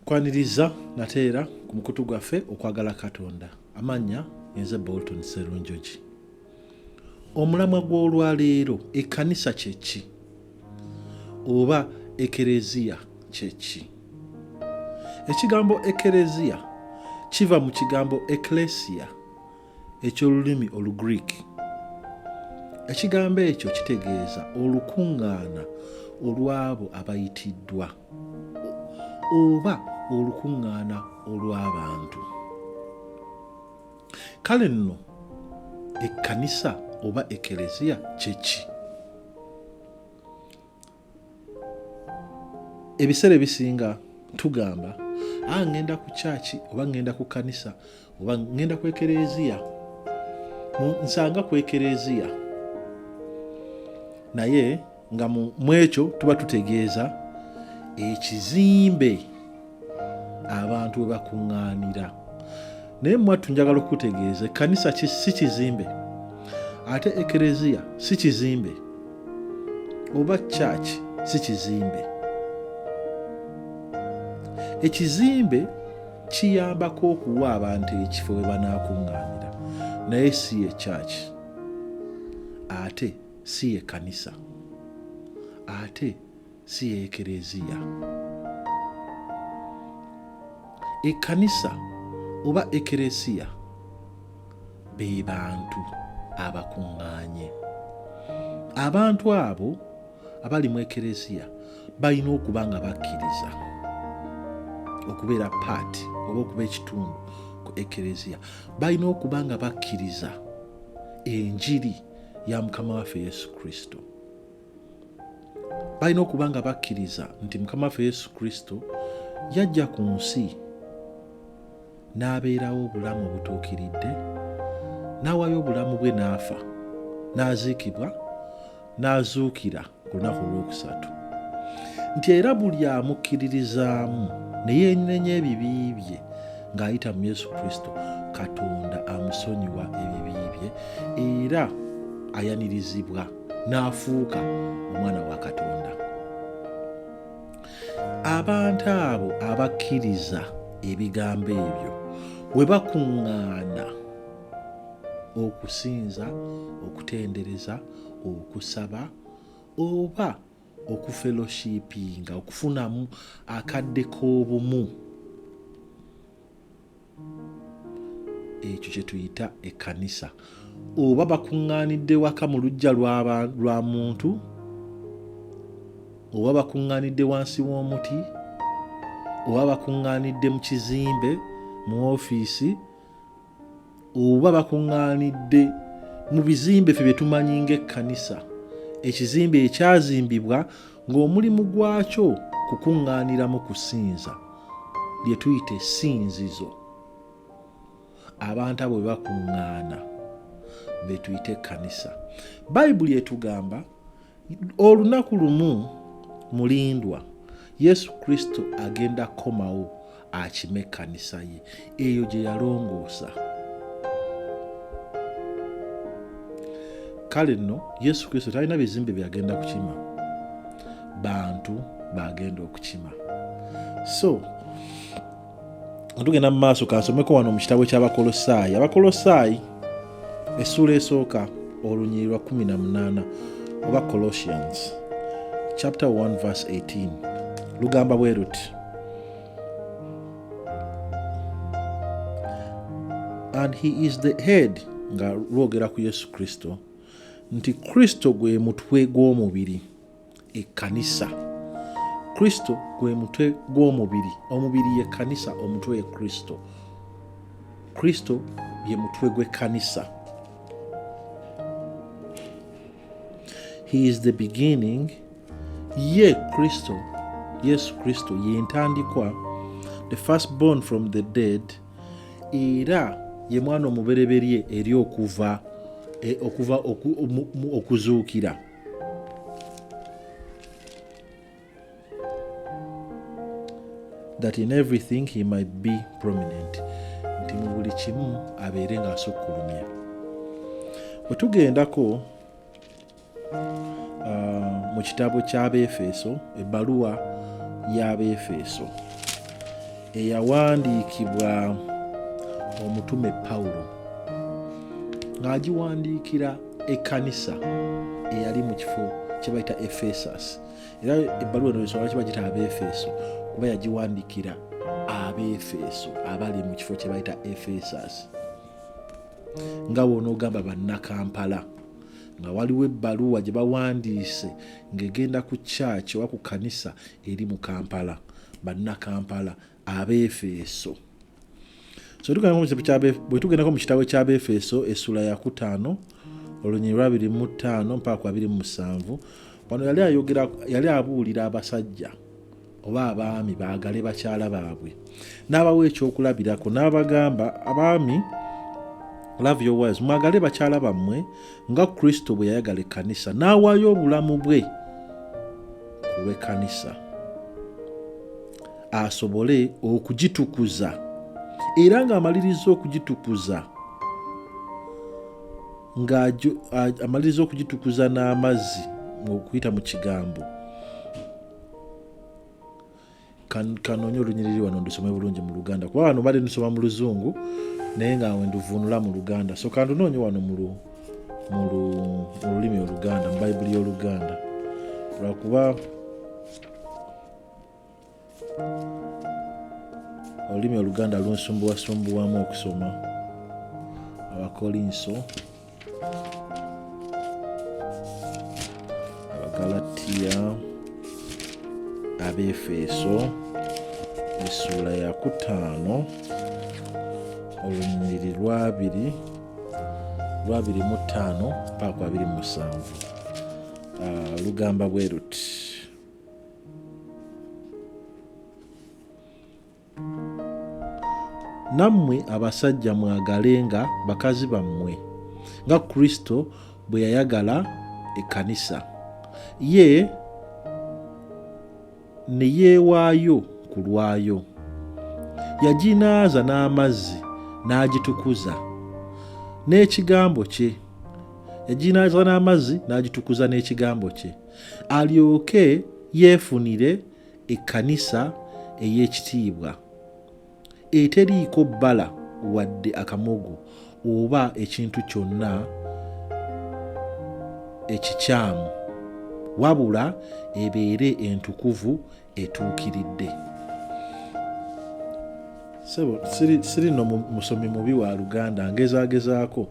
Kwaniriza nate era ku mukutu gwaffe Okwagala Katonda. Amannya nze Bolton Sserunjogi. Omulamwa gw'olwaleero, ekkanisa kye ki? Oba ekereziya kye ki? Ekigambo ekereziya kiva mu kigambo ekklesia eky'olulimi Olugreek. Ekigambo ekyo kitegeeza olukuŋŋaana olw'abo abayitiddwa oba olukuŋŋaana olw'abantu. Kale nno ekkanisa oba ekeleziya kye ki? Ebiseera ebisinga tugamba a ah, ŋŋenda ku kyaki oba ŋŋenda ku kkanisa oba ŋŋenda ku ekereziya, nsanga ku ekereziya, naye nga mu ekyo tuba tutegeeza ekizimbe abantu we bakuŋŋaanira. Naye mwattu njagala okukutegeeza ekkanisa si kizimbe, ate ekereziya si kizimbe, oba church si kizimbe. Ekizimbe kiyambako okuwa abantu ekifo we banaakuŋŋaanira, naye si ye church, ate si ye kanisa, ate si ye ekereziya. Ekkanisa oba ekeresiya be bantu abakuŋŋaanye. Abantu abo abali mu ekereziya balina okuba nga bakkiriza okubeera paati oba okuba ekitundu ku ekereziya. Balina okuba nga bakkiriza enjiri ya Mukama waffe Yesu Kristo. Balina okuba nga bakkiriza nti Mukama waffe Yesu Kristo yajja ku nsi n'abeerawo obulamu obutuukiridde, n'awaayo obulamu bwe, n'afa, n'aziikibwa, n'azuukira ku lunaku olwokusatu, nti era buli amukkiririzaamu ne yeenenya ebibi bye ng'ayita mu Yesu Kristo, Katonda amusonyiwa ebibi bye era ayanirizibwa n'afuuka omwana wa Katonda. Abantu abo abakkiriza ebigambo ebyo bwe bakuŋŋaana okusinza, okutendereza, okusaba oba okufeloshiipinga, okufunamu akadde k'obumu, ekyo kye tuyita ekkanisa. Oba bakuŋŋaanidde waka mu luggya lwa muntu, oba bakuŋŋaanidde wansi w'omuti, oba bakuŋŋaanidde mu kizimbe mu ofiisi, oba bakuŋŋaanidde mu bizimbe ffe bye tumanyi ng'ekkanisa, ekizimbe ekyazimbibwa ng'omulimu gwakyo kukuŋŋaaniramu kusinza, lye tuyita essinzizo. Abantu abo bwe bakuŋŋaana be tuyita ekkanisa. Bayibuli etugamba olunaku lumu mulindwa Yesu Kristo agenda kukomawo akime ekkanisa ye eyo gye yalongoosa. Kale nno Yesu Kristo talina bizimbe byagenda kukima, bantu bagenda okukima. So tugenda mu maaso, kansomeko wano mu kitabo ky'Abakolosaayi. Abakolosaayi essuula esooka olunyiriri lwa 18, oba Colossians chapter 1 verse 18, lugamba bwe luti: and he is the head, nga lwogera ku Yesu Kristo, nti Kristo gwe mutwe gw'omubiri, ekkanisa. Kristo gwe mutwe gw'omubiri. Omubiri ye kkanisa, omutwe ye Kristo. Kristo ye mutwe gw'ekkanisa. He is the beginning. Ye Kristo, Yesu Kristo ye ntandikwa, the first born from the dead, era ye mwana omubereberye eri okuva, e, okuva oku, mu, mu, okuzuukira. That in everything he might be prominent, nti mu buli kimu abeere ng'asukkulumye. Bwe tugendako mu kitabo ky'Abeefeso, ebbaluwa y'Abeefeso, eyawandiikibwa omutume Pawulo ng'agiwandiikira ekkanisa eyali mu kifo kye bayita Efesasi. Era ebbaluwa eno ensonga lwaki bagiyita Abeefeso kuba yagiwandiikira Abeefeso abali mu kifo kye bayita Efesasi. Nga bw'onoogamba Bannakampala nga waliwo ebbaluwa gye bawandiise ng'egenda ku church oba ku kkanisa eri mu Kampala, Bannakampala, Abeefeso. So bwe tugendako mu kitabo ky'Abeefeso essula ya kutaano olunyiriri lwa 25 mpaka ku 27, wano yali ayogera, yali abuulira abasajja oba abaami baagale bakyala baabwe, n'abawa ekyokulabirako n'abagamba, abaami, love your wives, mwagale bakyala bammwe nga Kristo bwe yayagala ekkanisa n'awaayo obulamu bwe ku lw'ekkanisa asobole okugitukuza, era ng'amaliriza okugitukuza ng'amaliriza okugitukuza n'amazzi okuyita mu kigambo. Kanoonye olunyiriri wano ndusome bulungi mu Luganda, kuba wano mbadde ndusoma mu Luzungu naye nga nduvuunula mu Luganda. So kandunoonye wano mu lulimi Oluganda, mu Bayibuli y'Oluganda, lwakuba olulimi Oluganda lunsumbuwasumbuwamu okusoma. Abakolinso, Abagalatiya, Abeefeso essuula ya kutaano olunyiriri lwa 25 paka ku 27, lugamba bwe luti: Nammwe abasajja mwagalenga bakazi bammwe nga Kristo bwe yayagala ekkanisa, ye ne yeewaayo ku lwayo. Yaginaaza n'amazzi n'agitukuza n'ekigambo kye. Yaginaaza n'amazzi n'agitukuza n'ekigambo kye, alyoke yeefunire ekkanisa ey'ekitiibwa, eteriiko bbala wadde akamogo oba ekintu kyonna ekikyamu, wabula ebeere entukuvu etuukiridde. Sebo, siri no musomi mubi wa Luganda, ngezaagezaako.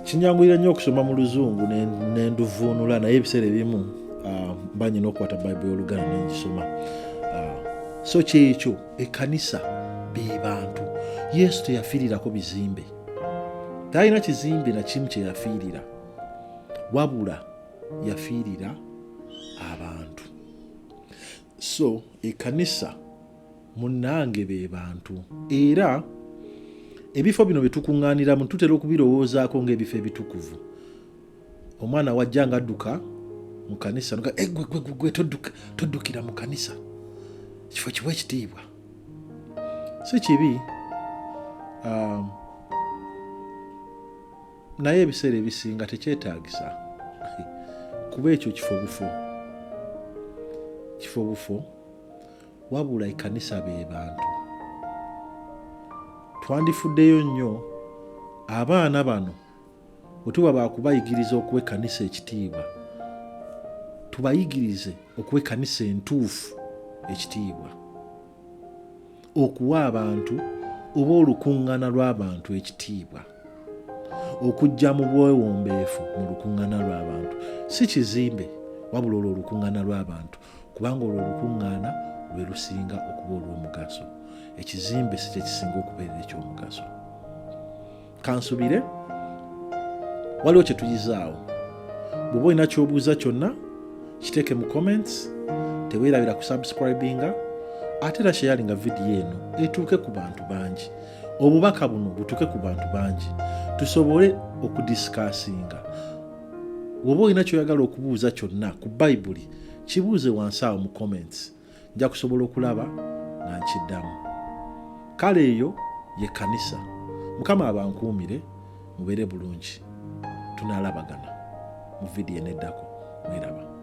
Kinyanguyira nnyo okusoma mu Luzungu ne nduvuunula, naye ebiseera ebimu mba nyina okukwata Bayibuli y'Oluganda ne ngisoma. So kyekyo, ekkanisa be bantu. Yesu teyafiirirako bizimbe, talina kizimbe na kimu kye yafiirira, wabula yafiirira abantu. So ekkanisa munnange be bantu, era ebifo bino bye tukuŋŋaaniramu tutera okubirowoozaako ng'ebifo ebitukuvu. Omwana wajja nga adduka mu kanisa, eh, gwe, gwe, gwe, toddukira mu kanisa, kifo kiwa ekitiibwa. Si kibi, naye ebiseera ebisinga tekyetaagisa, kuba ekyo kifo bufo, kifo bufo, wabula ekkanisa be bantu. Twandifuddeyo nnyo abaana bano bwe tuba baakubayigiriza okuwa ekkanisa ekitiibwa, tubayigirize okuwa ekkanisa entuufu ekitiibwa, okuwa abantu oba olukuŋŋaana lw'abantu ekitiibwa, okujja mu bwewombeefu mu lukuŋŋaana lw'abantu, si kizimbe, wabula olwo olukuŋŋaana lw'abantu, kubanga olwo olukuŋŋaana lwe lusinga okuba olw'omugaso. Ekizimbe si kye kisinga okubeerera eky'omugaso. Kansubire waliwo kye tuyizaawo. Bw'oba olina ky'obuuza kyonna, kiteeke mu comments. Teweerabira kusubscribinga, ate era sharinga vidiyo eno etuuke ku bantu bangi, obubaka buno butuuke ku bantu bangi, tusobole okudiscussinga. Bw'oba olina ky'oyagala okubuuza kyonna ku Bayibuli, kibuuze wansi awo mu comments, nja kusobola okulaba nga nkiddamu. Kale eyo ye kkanisa. Mukama abankuumire, mubeere bulungi, tunaalabagana mu vidiyo eneddako. Mweraba.